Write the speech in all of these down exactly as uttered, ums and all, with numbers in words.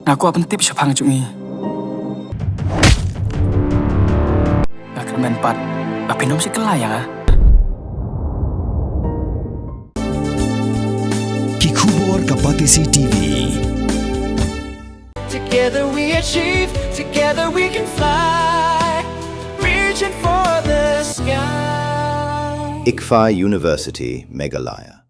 Nga kwah pyntip shaphang jong i. Nga kyrmen pat ba phin ym shim kylla ïa nga. Ki khubor ka Batesi T V. Together we achieve, together we can fly, reaching for the sky. ICFAI University, Meghalaya.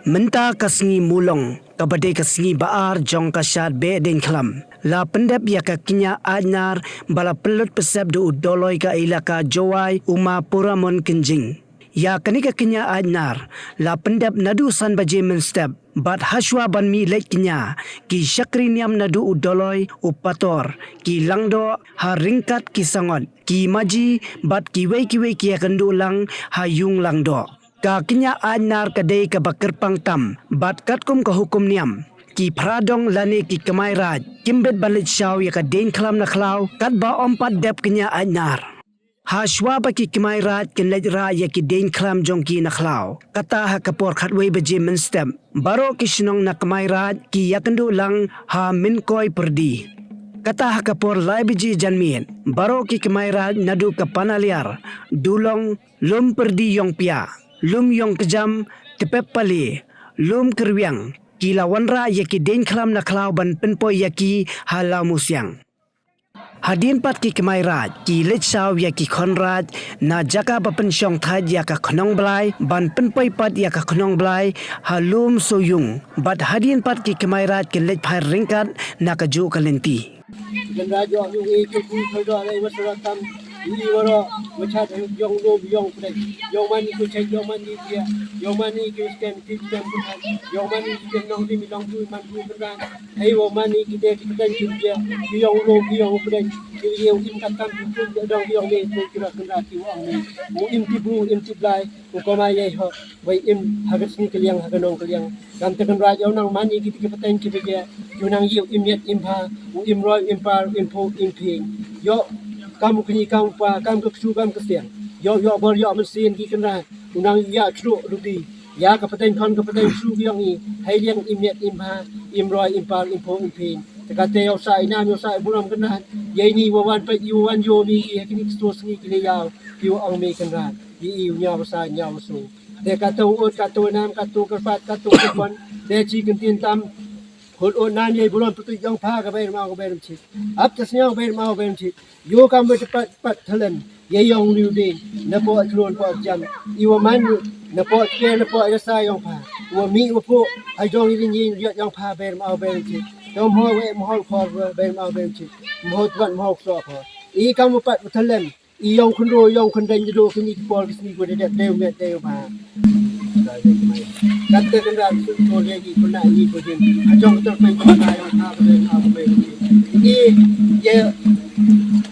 Mynta ka sngi Mulong, kaba dei ka sngi ba ar jong ka shad beh deiñkhlam, la pyndep ïa ka kñia Aitnar ba la pynlut pynsep da u Doloi ka Elaka Jowai, u Ma Puramon Kynjing. Ïa kane ka kñia Aitnar la pyndep naduh san baje mynstep, bad hashwa ban mih leit kñia, ki shakri niam naduh u Doloi, u Pator, ki Langdoh ha ryngkat ki Sangot, ki Maji, bad kiwei kiwei ki ïakynduh lang ha Yung Langdoh. Ka kñia Aitnar ka dei kaba kyrpang tam, bad katkum ka hukum niam, ki phradong lane ki kmai raij kim bit ban leit shaw ïa ka deiñkhlam na khlaw katba ym pat dep kñia Aitnar. Hashwa ba ki kmai raij kin leit rah ïa ki deiñkhlam jong ki na khlaw, kata ha ka por khatwei baje mynstep, baroh ki shnong na kmai raij ki ïakynduh lang ha Mynkoi Pyrdi. Kata ha ka por lai baje janmiet, baroh ki kmai raij naduh ka Panaliar, Dulong, Lum Pyrdi Ïongpia, Lum Ïongkjam, Tpep Pale, Lum Kyrwiang, ki la wanrah ïa ki deiñkhlam na khlaw ban pynpoi ïa ki ha Lawmusiang. Hadien pat ki kmai raij ki leit shaw ïa ki khon raij na jaka ba pynshong thait ïa ka khnong blai, ban pynpoi pat ïa ka khnong blai ha Lum Soyung. Bad hadien pat ki kmai raij ki leit phai ryngkat na kajuh ka lynti. Ïong mani ko chait, ïong mani ko chait, ïong mani ko chait, ïong mani ko chait, ïong mani ko chait, ïong mani ko chait, Hei wa mani ki de ki pdeng ki de ki yong lo ki yong pdeng ki ye u im ka tam ki kum ki dong ki yong me ki ra kynra ki wa me. U im ki bu im ki blai u koma ye ho. Wei im ha ka sngi ka liang ha ka nong ka liang. Kam te kynra yong nang mani ki ki pdeng ki de ki nang ye u im yet im ha u im roi im par im pho im ping. Yo kam u kni kam pa kam ka ksu kam ka siang. Yo yo bor yo men sin ki kynra u nang ya chru rubi. Ïa ka pateng khon ka pateng shu ki yong i, hei liang im yet im ha, im roi im par im pho im phin. Te kate yow sa i nam yow sa i burom kynran. Ïa ini wa wan peit i wa wan yo mi i ha kini ki sto sngi kini yaw, ki wa ong mi kynran. Ïa i u nyaw sa nyaw su. Te kate u ut kate u nam kate u kyrpad kate u kyrpon. Te chi kyntien tam. Hut ut nan ïa i burom pyrtuit yong pha ka bai rma ka bai rma chit. Ap te sñiaw bai rma ka bai rma chit. Ïoh kam beit pat pat thalen ïa ïong riu ding na poh khlun poh jam. I wa man na poh kper na poh rasa ïong pha. Wa mi wa poh ha jong i ring ïing riat ïong pha ber mau ber chi. Tong mho we mho khor ber mau ber chi. Mho twat mho kso pho. I kam wa pat wa thalen i ïong khun ro ïong khun dang jadu kini ki por ki sni ko de de de met de ma. Kat te kan rak sut ko le ki ko na i ko jin. Ha jong ter pen ko na ïong pha ko ber mau ber chi. I ye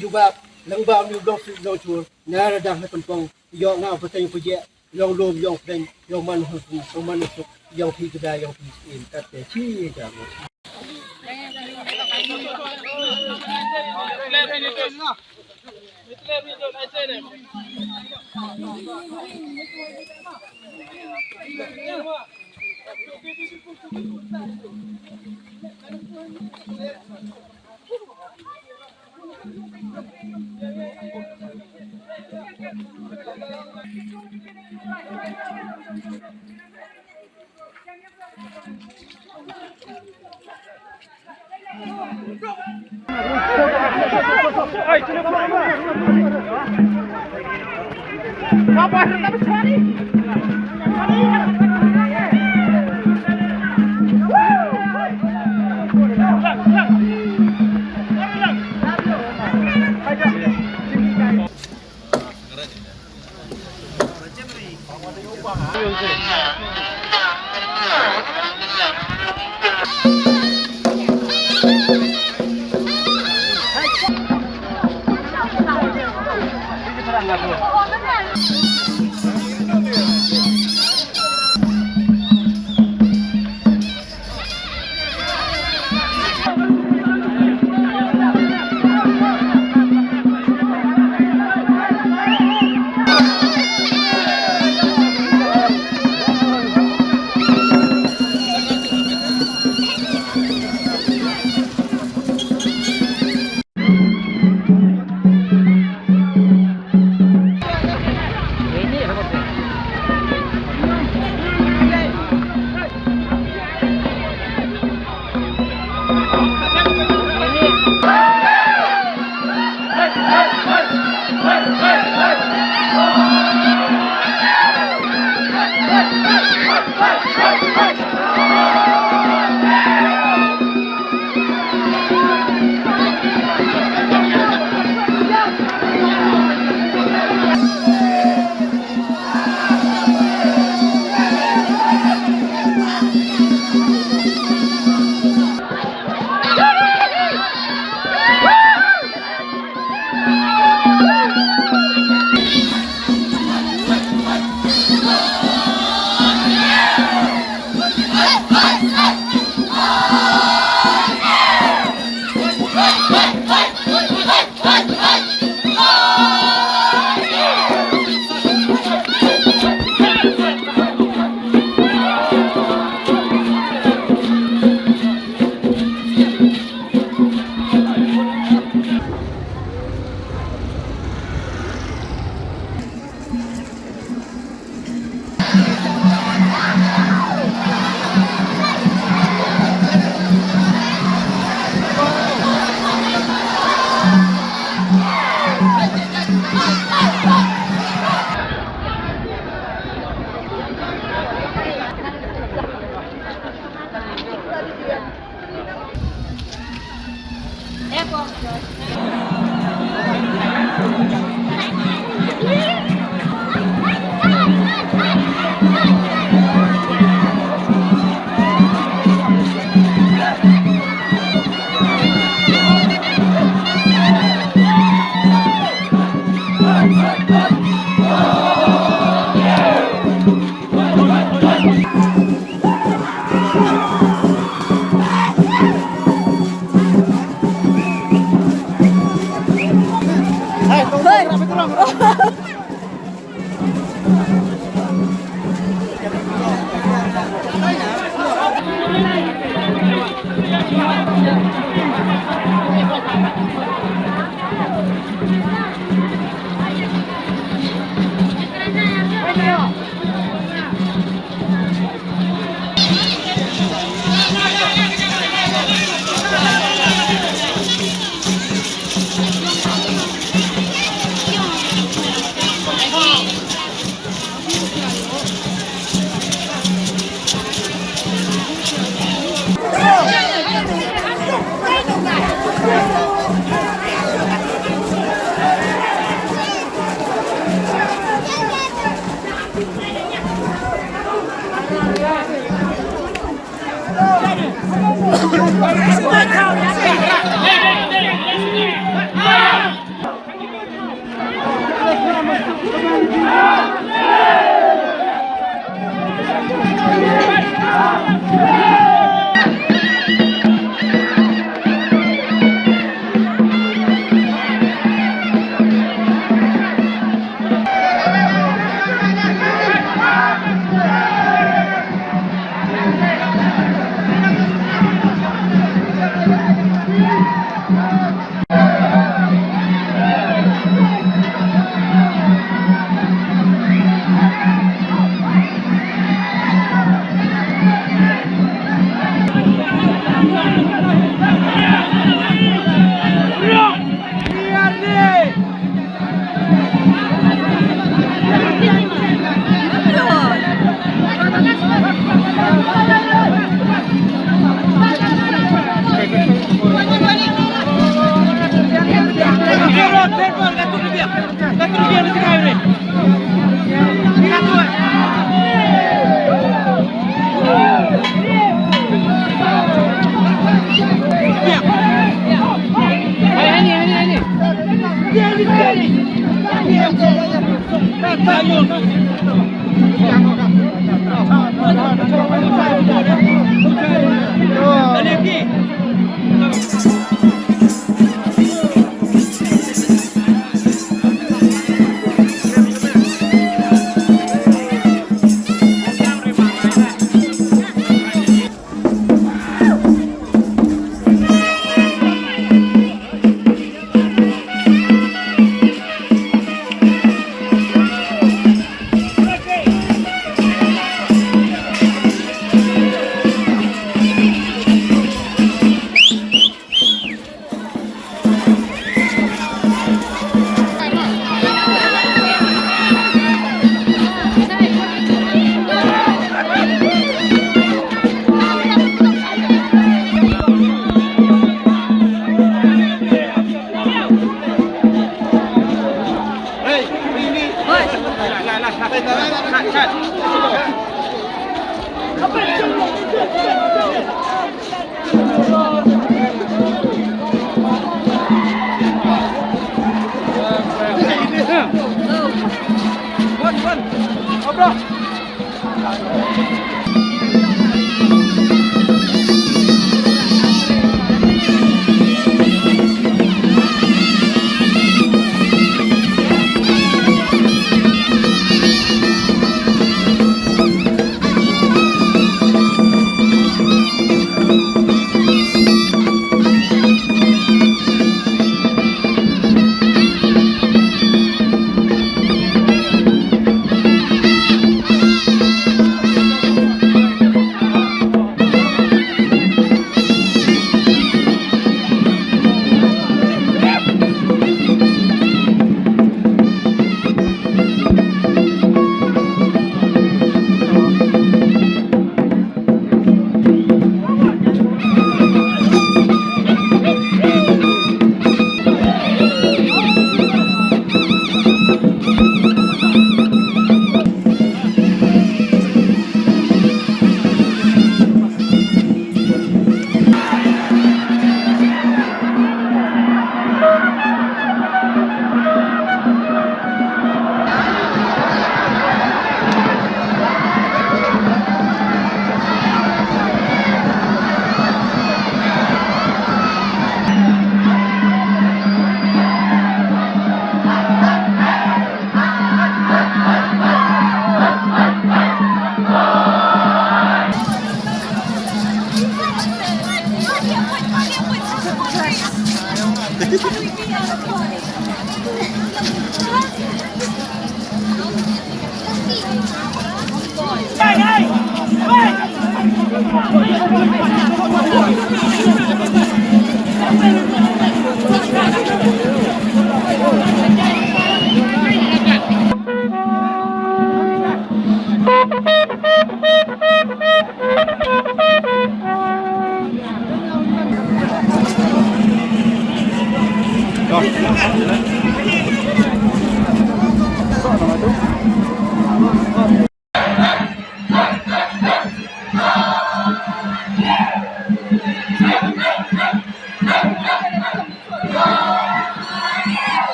jubab. Lang ba mi dong su dong chul na ra dang ha kampong yo nga pa teng pa je yo lom yo pdeng yo man hu yo man hu yo phi kda yo phi in kat te chi ja mo.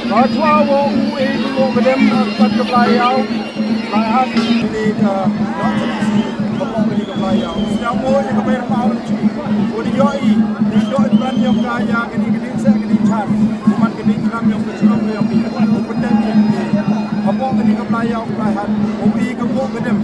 Ka chwa wa u e u ka dem, uh, pat ka Blai Ïaw, Blai Hat, ini ka, not easy, ka pok ini ka Blai Ïaw. Sñiaw mo ïa ka ber pau ni chi. U di yo i, di yo i plan yong ka ya kini kini sa kini chan. Kuman kini klam yong ka chulong yong i. Pendek yong i. Ka pok ini ka Blai Ïaw, Blai Hat. U e ka pok ka dem.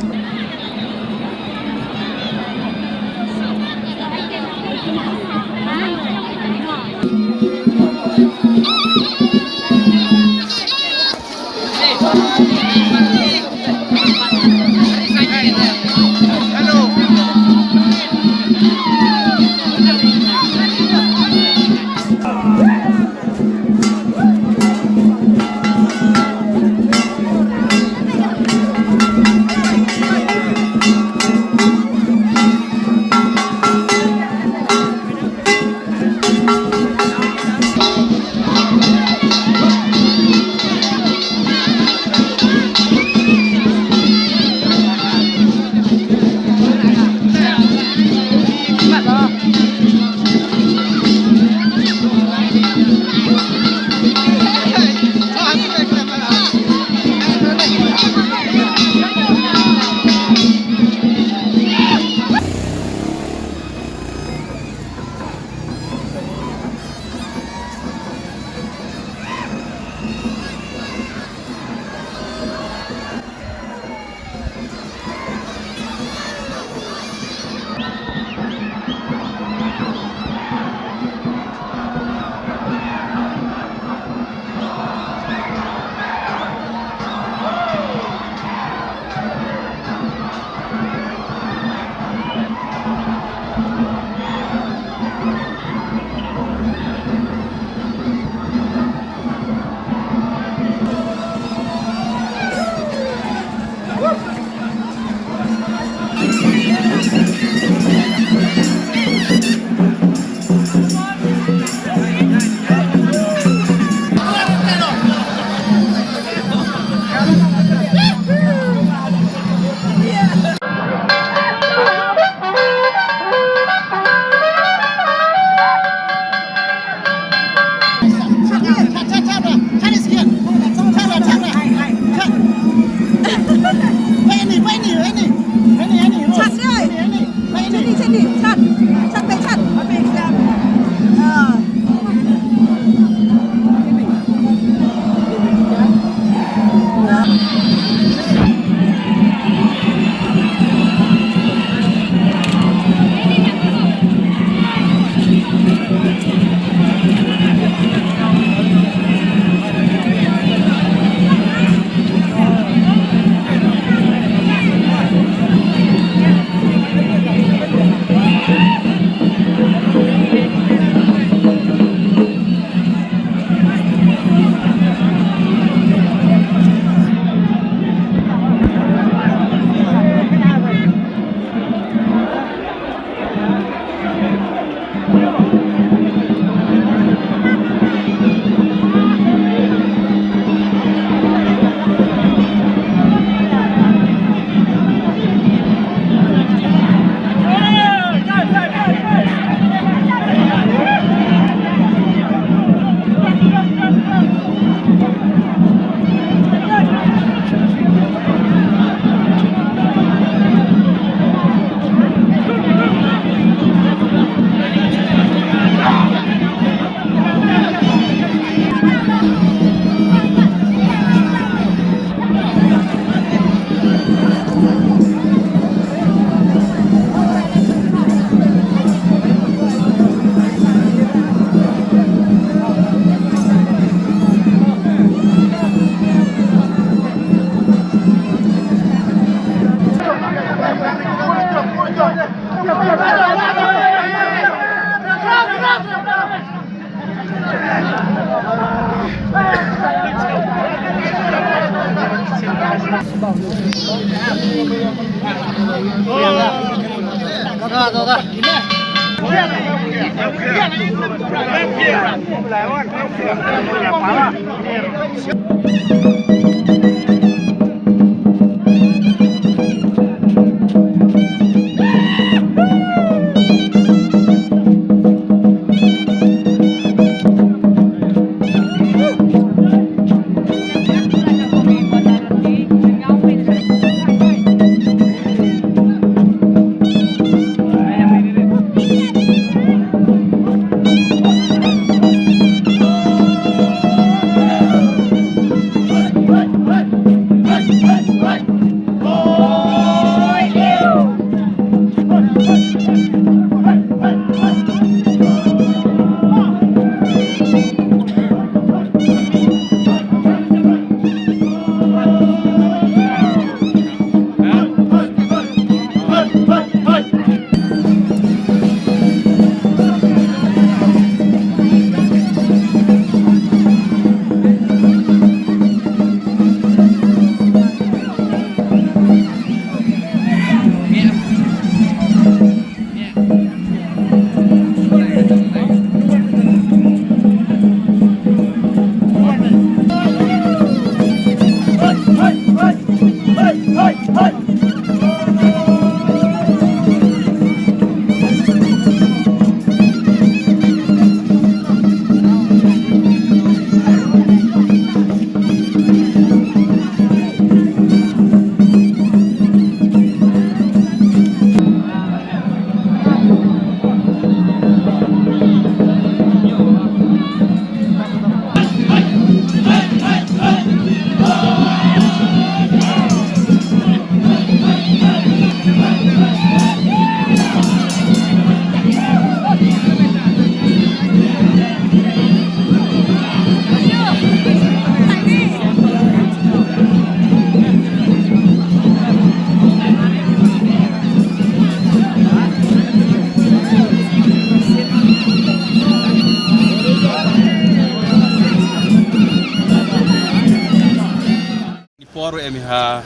Ni por em ha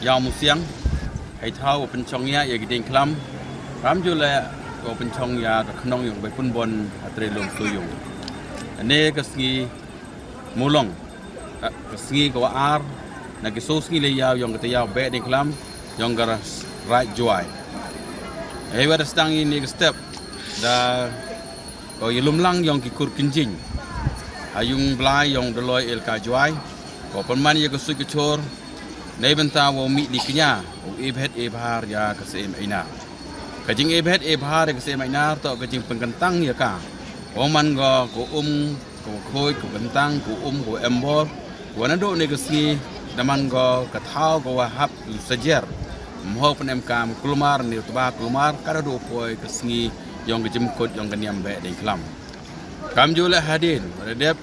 Ïawmusiang, hei thaw u pynchong ïa ïa ki dieng khlam. Ram ju le u pynchong ïa ka khnong ïong bai pun bon ha Tre Lum Suyung. Ne ka sngi Mulong, ka, ka sngi ka wa ar na ki so sngi le ïaw ïong ka te ïaw beh dieng khlam ïong ka ras-, raid Jwai. Hei wa da sdang ïa ni ka step da ko ïa lumlang ïong ki kur kynjing ha yung blai ïong Doloi Elka Jwai. Ko pynman ïa ka suit ka chor nei bynta wa u mih li kñia u e bhet e bhar ïa ka Syiem Ainar. Ka jing e bhet e bhar ïa ka Syiem Ainar to ka jing pynkyntang ïa ka. Wa man go ko um, ko khoi, ko kyntang, ko um, ko embor. Wa na do ne ka sngi da man go ka thaw ko wa hap u sajer. Mho pyn em kam kulmar ne u tba kulmar ka da do poi ka sngi ïong ka jingkut ïong ka niam beh dieng khlam. Kam ju le hadien wa da dep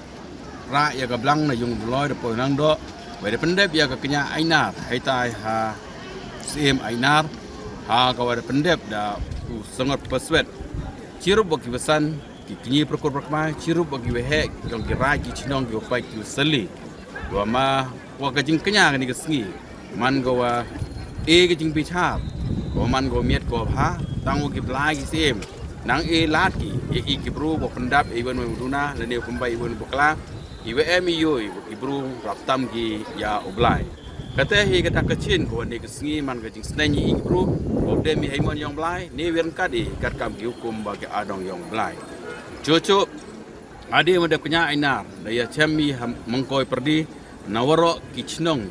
rah ïa ka blang na yung Doloi da poi nang do wa da pyndep ïa ka kñia Ainar hei tai ha Syiem Ainar ha ka wa da pyndep da u Sngewthuh Paswet. Chirup wa ki wa san ki kñi pyrkut pyrkma chirup wa ki wa heh ïong ki raid ki chnong ki wa pait ki wa sali. Wa ma wa ka jingkñia kani ka sngi man ko wa e ka jingbichar ko man ko miet ko bha tang wa ki blai ki Syiem nang e lad ki e i ki bru wa pyndap e wan wa duna lane u kumba e wan u bakla i wa em i yoi i bru rap tam ki ïa u blai. Kata hi kata ka chin ko wa ne ka sngi man ka jingsneng i ki bru ko dem i hei mon ïong blai ne wan kat i kat kam ki hukum ba ki adong ïong blai. Chuchu ade ma dep kñia Ainar da ïa chem i ha Mongkoi Pyrdi na waroh ki chnong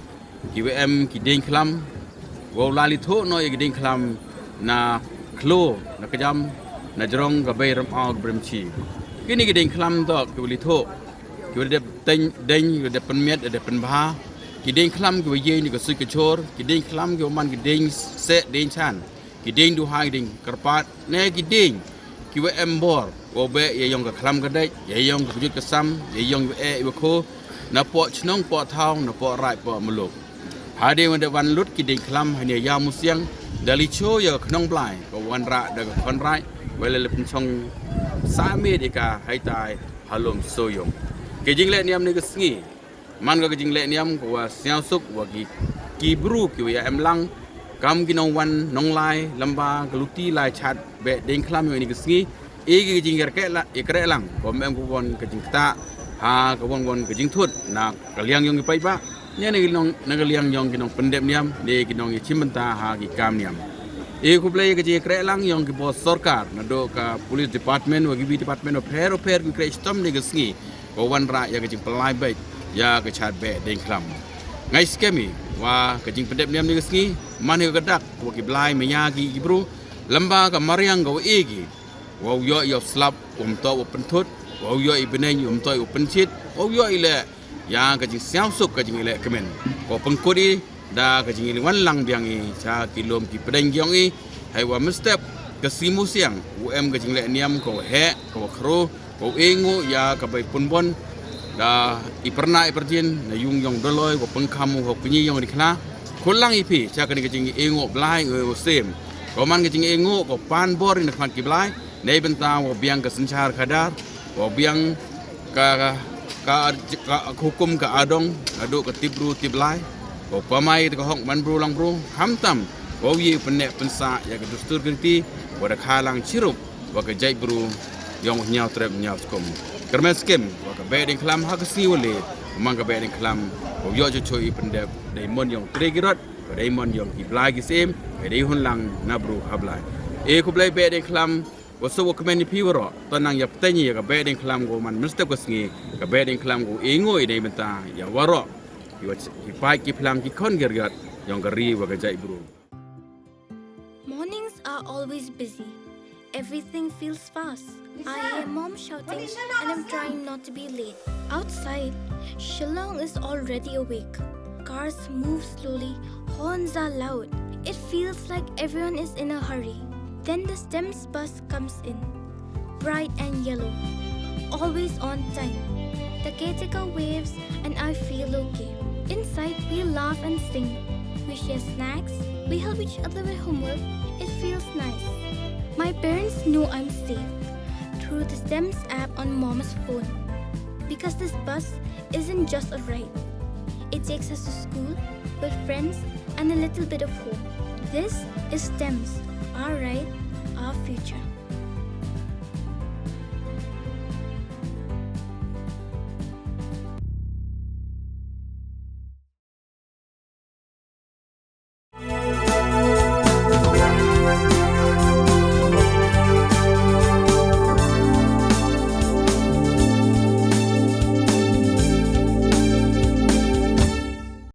ki wa em ki dieng khlam wa u la li thoh noh ïa ki dieng khlam na khlo na kjam na jrong ka bei ram aw ka brem chi. Kini ki dieng khlam to ki wa li thoh ki wa dep teng deng ki wa dep pynmiet dep pynbha ki dieng khlam ki wa ïeng ni ka suit ka chor ki dieng khlam ki wa man ki dieng seh dieng chan ki dieng duhai ki dieng kyrpad ne ki dieng ki wa em bor wa beh ïa ïong ka khlam ka dei ïa ïong ka kjut ka sam ïa ïong wa eh wa kho na poh chnong poh thaw na poh raid poh muluk. Hadien wa da wan lut ki dieng khlam ha ne Ïawmusiang da li cho ïa ka khnong blai ka wan rah da ka khon raid wa la lep chong sa me de ka hei tai ha Lum Suyung. Ki jingleh niam ne ka sngi man ka jingleh niam ka wa sñiaw suk wa ki ki bru ki wa ïa em lang Kam ki nongwan nonglai lamba ka luti lai chad beh deng khlam ïong ini ka sngi. Ïa ka jingïakreh la ïakreh lang, ko mem ko won ka jingktah ha ka won won ka jingthut na ka liang ïong ki paidbah, ne na ka liang ïong ki nongpyndep niam ne ki nongïachim bynta ha ki kam niam. Ïa khublei ka jingïakreh lang ïong ki bor sorkar, naduh ka police department wa ki bi department wa pher wa pher ki kreh shitom ne ka sngi ko wanrah ïa ka jingpynlait beit ïa ka chad beh deng khlam. Ngai skhem i wa ka jingpyndep niam ne ka sngi man hi ka dak wa ki blai maya ki ki bru lamba ka mariang ka wa e ki. Wa u ïoh ïa u slap um toh u pynthut, wa u ïoh i bneng um toh u pynchit, wa u ïoh i leh ïa ka jingsiaw suk ka jingleh kmen. Ko pynkut i da ka jingwan lang biang i cha ki lum ki pdeng giong i. Hai wa mynstep ka sngi musiang u em ka jingleh niam ko wa heh ko wa khru, ko u e ngu ïa ka bai punbon da i pyrna i pyrjin na yung ïong doloi ko pynkam u ho kñi ïong di khla. Khulang i phi cha ka ni ka jing e ngu blai u sem. Ko man ka jing e ngu ko pan bor i na khmat ki blai. Nei bynta wa biang ka synchar khadar, wa biang ka ka ka hukum ka adong, naduh ka tip bru tip blai, wa pamai ka hok man bru lang bru, khamtam wa u ye pynneh pynsah ïa ka dustur ka riti wa da kha lang chirup wa ka jait bru ïong u hynñiaw trep hynñiaw skum. Kyrmen skhem wa ka beh deng khlam ha ka sngi wa le, man ka beh deng khlam wa u ïoh chuh chuh i pyndep dei mon ïong tre ki rot, wa dei mon ïong ki blai ki sem, wa dei hun lang na bru ha blai. E khublei beh deng khlam, wa suk wa kmen i phi waroh, to nang ïa pteng ïa ka beh deng khlam ko man mynstep ka sngi, ka beh deng khlam ko e ngu i dei bynta ïa waroh. Ki wa ki paid ki phlang ki khon ki riat ïong ka ri wa ka jait bru. Mornings are always busy. Everything feels fast. I hear mom shouting and I'm trying not to be late. Outside, Shillong is already awake. Cars move slowly, horns are loud. It feels like everyone is in a hurry. Then the STEMS bus comes in. Bright and yellow. Always on time. The caretaker waves and I feel okay. Inside, we laugh and sing. We share snacks. We help each other with homework. It feels nice. My parents know I'm safe through the STEMS app on mom's phone. Because this bus isn't just a ride, it takes us to school, with friends, and a little bit of home. This is STEMS, our ride, our future.